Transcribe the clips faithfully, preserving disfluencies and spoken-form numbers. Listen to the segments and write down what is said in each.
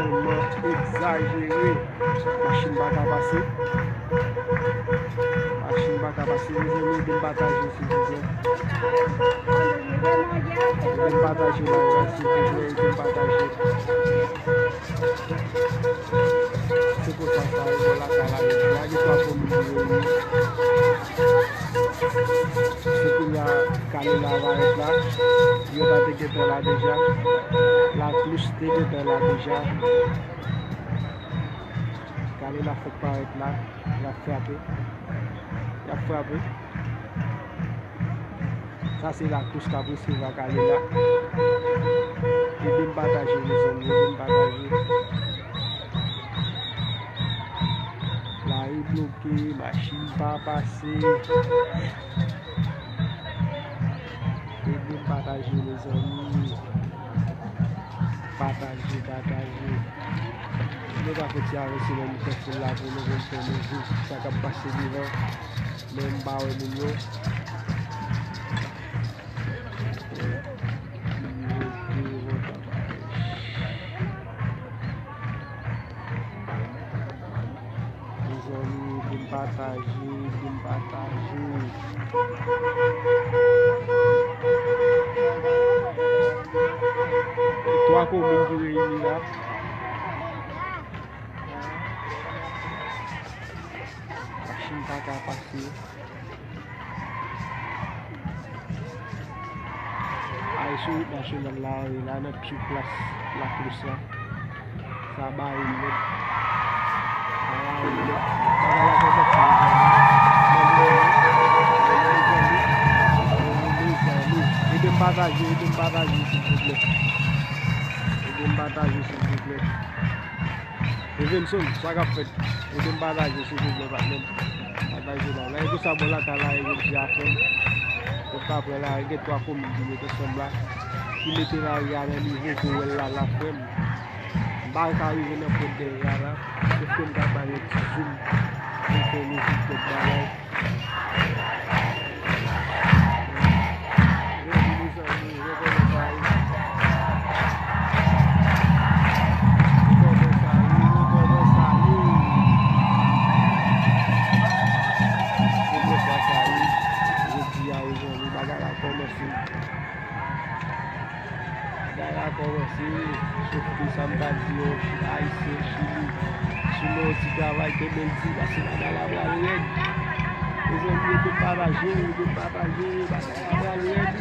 Tèlman egzajere. Machin pa ka pase. Machin pa ka pase, mezanmi, ede m pataje, silvouplè. Ede m pataje live la, silvouplè, ede m pataje. Se konsa sa ye, bò lakay la, yo di, lage twa komin ki reyini. Se kounye a, Kalela parèt la. Yo ta te gentan la deja. Laklous te gentan la deja. Kalela fèk parèt la. Y ap frape. Y ap frape. Sa se Laklous k ap resevwa Kalela. Ede m pataje, mezanmi, ede m pataje. Lari bloke, machin pa pase. Ede m pataje, mezanmi. Pataje, pataje. Nou ka fè ti avanse nan mitan foul la pou nou konn fè nou viv sa k ap pase devan. Men m pa wè moun yo. Mezanmi, ede m pataje, ede m pataje. Twa komin ki reyini la. Machin pa ka pase. Ay sou wout nasyonal la, e la nan pye plas Laklous la. Sa bare nèt. Sa bare nèt. Bagay la kòmanse, mezanmi. Mezanmi, mezanmi, mezanmi. Ede m pataje, ede m pataje, silvouplè. Ede m pataje, silvouplè. Stevenson, sa k ap fèt? Ede m pataje, silvouplè, patnè m. Pataje la. Lè konsa, bò lakay la, e jodi a, frè m. Ou ka pran la, gen twa komin ki mete ansanm la. Ki mete lari a nan nivo pou w wè l la, la, frè m. M pa ka rive nan pwent dèyè a la. Sèlman m ka ba yon ti zoom. Pou fè yon ti tèt bagay. Bagay la kòmanse. Bagay la kòmanse, sòf ke sa m ta di yo, Ayisyen, Chili, si w nan yon ti travay, kenbe l di, paske bagay la pral rèd. Mezanmi, ede m pataje, ede m pataje, bagay la pral rèd.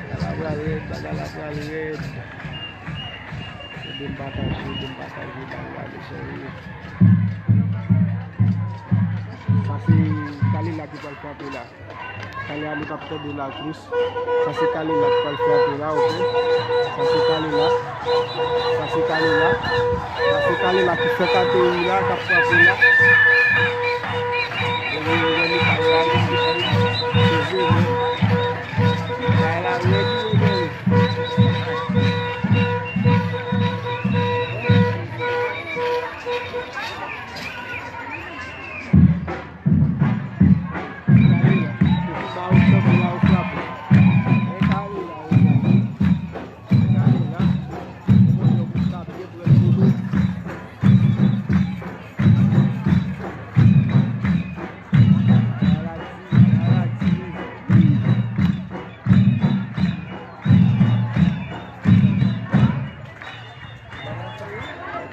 Bagay la pral rèd, bagay la pral rèd. Ede m pataje, ede m pataje, bagay la, mezanmi. Sa se Kalela ki pral frape la. Kalela nou t ap tande Laklous. Sa se Kalela k pral frape la, oke? Sa se Kalela. Sa se Kalela. Sa se Kalela ki fèk ateri la, k ap frape la. Kalela rèd, mezanmi.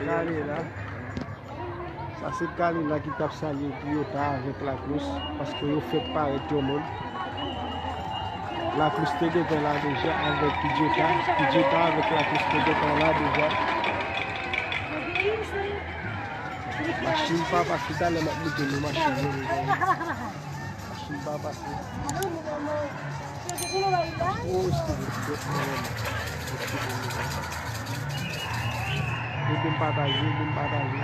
Kalela. Sa se Kalela ki t ap salye Kijota avèk Laklous, paske yo fèk parèt yon moun. Laklous te gentan la deja avèk Kijota. Kijota avèk Laklous te gentan la deja. Machin pa pase, talè m ap montre nou machin yo. Machin pa pase. Oh, excusez, excusez, excusez. Ede m pataje, ede m pataje.